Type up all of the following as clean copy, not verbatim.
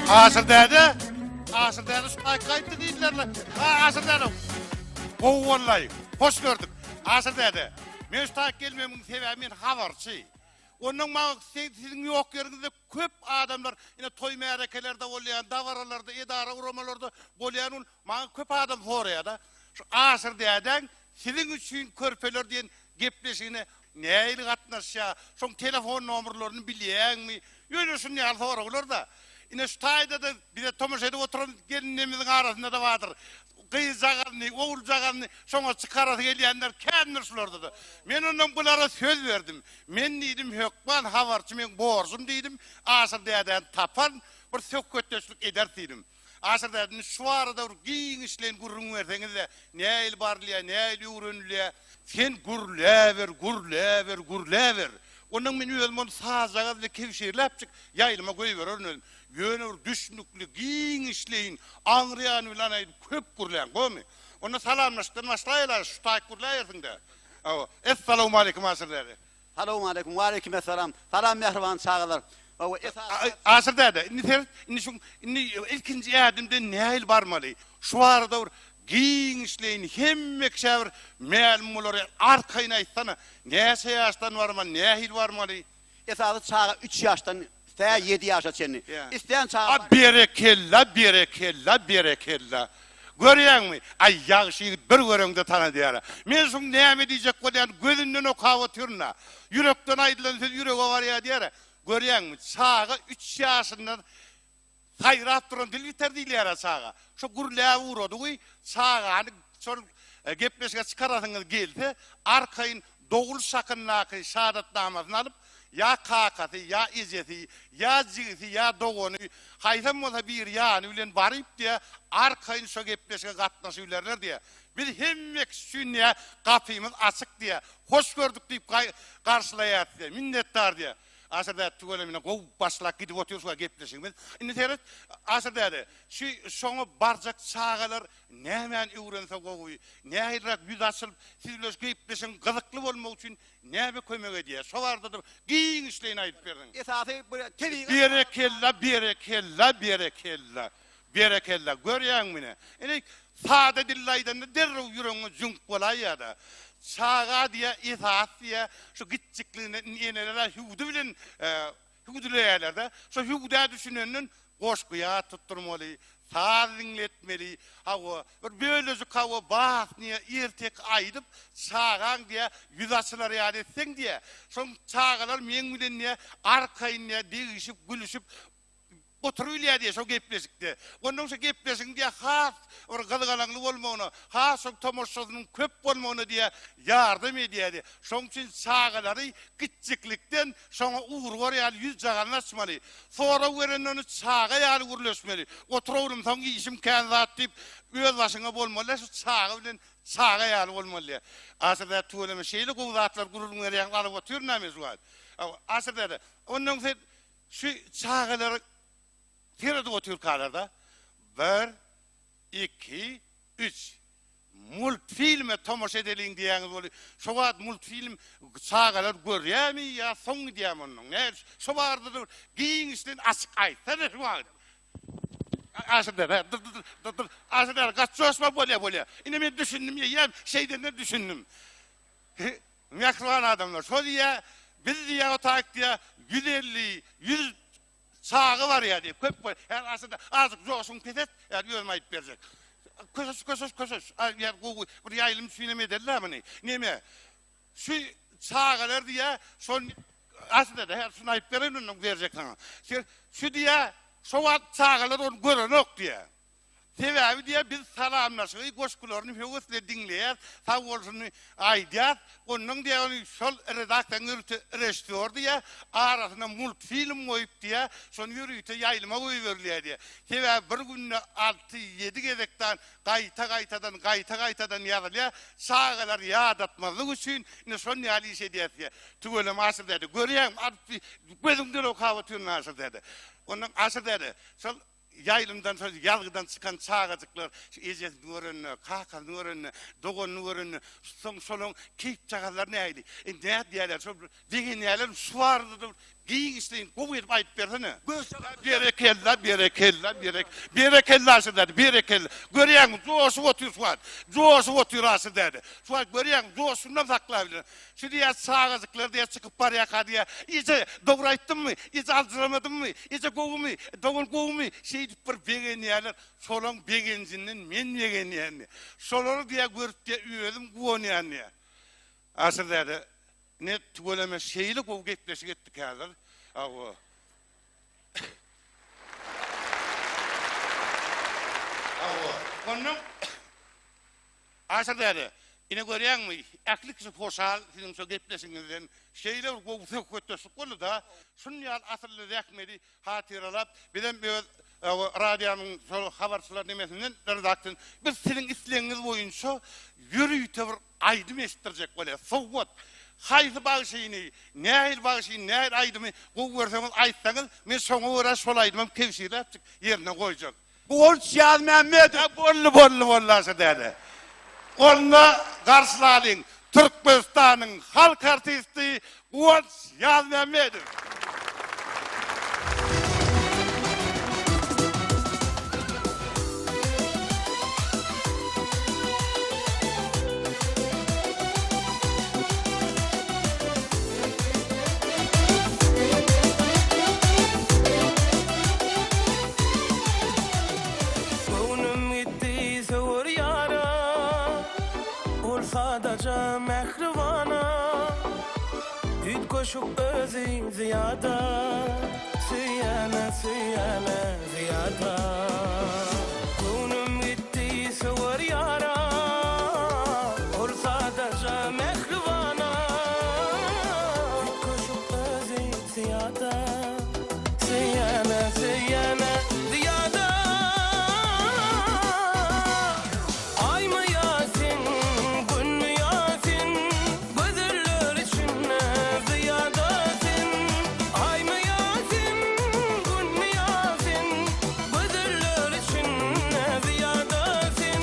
Aşyr däde, Aşyr däde şu taýyk gaýtdy diýdiler-le. Ha, Aşyr däde. Gowy bollaý. Hoş gördük. Aşyr däde, men şu taýyk gelmegimiň sebäbi men habarçy. Ondan maňa siziň ýok ýeriňizde köp adamlar ine toý-märekelerde bolýan, dabaralarda, edara-guramalarda bolýan ol maňa köp adam soraýar-da. Şu Aşyr dädäň siziň üçin körpeler diýen gepleşigine nähili gatnaşýar, şoň telefon nomerlerini bilýäňmi? Ýöne şuny ýaly soraglar-da. Ine şu taýda-da bize tomaşa edip oturan gelinlerimiziň arasynda-da bardyr. Gyzjagazyny, oguljagazyny şoňa çykarasy gelýänler kändir şularda-da. Men ondan bulara söz berdim. Men diýdim, hökman habarçy meň borjum diýdim, Aşyr dädäni taparyn, bir söhbetdeşlik ederis diýdim. Aşyr däde, indi şu barada bir giňişleýin gürrüň berseňiz-de, nähili barylýar, nähili öwrenilýär? Sen gürläber, gürläber, gürläber. Ondan men özüm ony sazjagaz bilen kebşirläpjik ýaýlyma goýbererin özüm. Ýöne bir düşnükli, giňişleýin, aňry ýany bilen aýdyp köp gürläň, gowymy? Onda salamlaşykdan başlaýaly, şu taýyk gürläýersiň-dä. Hawa. Essalawmaleýkim Aşyr däde. Salowmaleýkim, waleýkimessalam. Salam mähriban çagalar. Hawa, esasy zat. Aşyr däde, indi seret, indi şuň, indi ilkinji ädimden nähili barmaly? Şu barada bir giňişleýin hemme kişä bir mälim bolar ýaly arkaýyn aýtsana. Näçe ýaşdan barmaly, nähili barmaly? Esasy çaga üç ýaşdan tä ýedi ýaşa çenli. Islän çaga A berekella, berekella, berekella. Görýäňmi? Aý, ýagşy ýigit bir göreňde tanadýar-a. Men şuň näme diýjek bolýanyny gözünden okap otyryn-a. Ýürekden aýdylan söz ýürege barýar diýýär-ä. Görýäňmi, çaga üç ýaşyndan saýrap duran dil biter diýilýär-ä çaga. Şo gürläp ugradygy çagany şol gepleşige çykarasyňyz gelse, arkaýyn Dogruş hakyndaky şahadatnamasyny alyp, ýa kakasy, ýa ejesi, ýa jigisi, ýa dogany, haýsam bolsa biri ýany bilen baryp diýä, arkaýyn şo gepleşige gatnaşybilerler diýä. Biz hemme kişi üçin diýä, gapymyz açyk diýä. Hoş gördük diýip garşylaýarys diýä. Minnetdar diýä. Aşyr däde tüweleme gowy başlap gidip otyr şu gepleşigimiz. Indi seret, Aşyr däde, şu şoňa barjak çagalar Nämäni öwrense gowy? Nähiliräk ýüz açylyp, siz bilen şu gepleşigiň gyzykly bolmagy üçin näme kömek edýär? Şo barada-da giňişleýin aýdyp berseň. Esasy bu tebigat. Berekella, berekella, berekella. Berekella. Görýäňmi ine. Ine, sada dilde aýdanda derrew ýüregiňe jüňk bolaýýar-da. Çaga diýýär, esasy diýýär, şu kiçjikliginde indi eneler-ä hüwdi bilen Hüwdüleýärler-de. Şo hüwdä düşünenden goşgy ýat tutdurmaly, saz diňletmeli, hawa, bir bölejik hawa, basnýa, erteki aýdyp, çagaň diýä, ýüzi açylar ýaly etseň diýä, şoň çagalar meň bilen diýä, arkaýyn diýä, degişip, gülüşip oturybilýär diýä şo gepleşikde. Onnoň şo gepleşigiň diýä has bir gyzgalaňly bolmagyna, has şoň tomaşasynyň köp bolmagyna diýä ýardam edýär diýä. Şoň üçin çagalary kiçjiklikden Şoňa ugry bar ýaly ýüzjagazyny açmaly. Sorag berende ony çaga ýaly gürleşmeli. Otur oglum soň işim kän zat diýip öz başyňa bolmaly däl şu çaga bilen çaga ýaly bolmaly diýýär. Aşyr däde tüweleme şeýle gowy zatlar gürrüň berýäň alyp otyryn-a men şu wagt. Aşyr däde onnoň sen şu çagalara seredip otyrkalarda bir, iki, üç. Multfilme tomaşa edeliň diýýäňiz weli, şo wagt multfilm çagalar görýärmi ýa soň gidýärmi onnoň? Näme şo barada-da bir giňişleýin açyk aýtsana şu wagt. Aşyr däde, dur dur dur dur, Aşyr däde gaç joşma bolýa bolýa. Ine men düşündim eýýäm şeýdenden düşündim. Mähriban adamlar, şo diýýä, biz diýýä o taýyk diýýä 150, 100 Çaga barýar diýip, köp bol. Häzir aslynda azajyk joşuňy peselt, häzir özüm aýdyp berjek. Köşeş, köşeş, köşeş. Aý, ýa gowy bir ýaýlym üçinem edeli-dä muny. Neme, şu çagalar diýýär, şol aslynda-da häzir şuny aýdyp bereýin, ondan berjek saňa. Şu diýýär, şo wagt çagalar ony görenok diýýär. Sebäbi diýýär, biz salamlaşygy, goşgularyny höwes bilen diňleýäs, sag bolsuny aýdýas. Onnoň diýýär, ony şol redaksiýanyň ýörite režissýory diýýär, arasyna multfilm goýup diýýär, şony ýörite ýaýlyma goýberilýär diýýär. Sebäbi bir günde alty, ýedi gezekdan gaýta-gaýtadan, gaýta-gaýtadan ýazylýar. Çagalary ýadatmazlyk üçin ine şon ýaly iş edýäs diýýär. Tüweleme Aşyr däde, görýäňmi, alyp gözüňden okap otyryn Aşyr däde. Onnoň Aşyr däde, şol Ýaýlymdan şol ýazgydan çykan çagajyklar şu ejesini görende, kakasyny görende, doganyny görende, soň şolaň keýpjagazlary nähili? Indi nädýärler? Şol bir begenýärlermi? Şu barada-da bir. Giňişleýin gowy edip aýdyp bersene. Berekella, berekella, berek. Berekella Aşyr däde, berekella. Görýäňmi, joşup otyr şu wagt. Joşup otyr Aşyr däde. Şu wagt görýäňmi, joşgundan saklabilen. Şu diýýär, çagajyklar diýýär, çykyp barýarka diýýär, Eje, dogry aýtdymmy? Eje, aljyramadymmy? Eje, gowumy? Dogan, gowumy? Şeýdip bir begenýärler. Şolaň begenjinden men begenýän diýýär. Şolary diýýär, görüp diýýär, özüm guwanýan diýýär. Aşyr däde, ine, tüweleme şeýle gowy gepleşik etdik häzir. Hawa. Hawa. Ondan Aşyr däde, ine görýäňmi, ähli kişi hoşal siziň şo gepleşigiňizden. Şeýle bir gowy söhbetdeşlik boldy-da. Şuny ýaly asylly zähmedi hatyralap, bizem öz radiomyň şol habarçylar nemesinden redaksiýadan biz siziň islegiňiz boýunça ýörite bir Aýdym eşitdirjek bolýar. Sowgat. Haýsy bagşyny, nähili bagşyny, nähili aýdymy gowy görseňiz aýtsaňyz, men şoňa görä şol aýdymam kebşirläpjik ýerine goýjak. Guwanç Ýazmämmedow. Hä boldy boldy boldy Aşyr däde. Onda garşylalyň Türkmenistanyň halk artisti Guwanç Ýazmämmedow. Göwnüm gitdi söwer ýara, Ol sadaja mähribana. Üýtgeşik özi zyýada, Söýýäne, söýýäne zyýada. Göwnüm gitdi söwer ýara, Ol sadaja mähribana. Üýtgeşik özi zyýada, Söýýäne, söýýäne zyýada. Aýmy ýa sen, Günmi ýa sen, Gözeller içinde zyýada sen. Aýmy ýa sen, Günmi ýa sen, Gözeller içinde zyýada sen.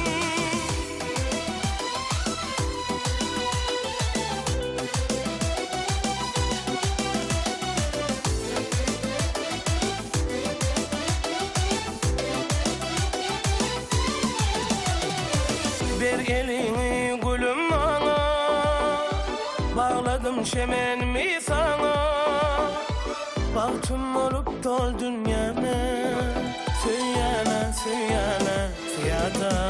Ber eliňi gülüm maňa, Bagladym çemenimi saňa. Bagtym bolup dol dünýäme, Söýýäne, söýýäne zyýada.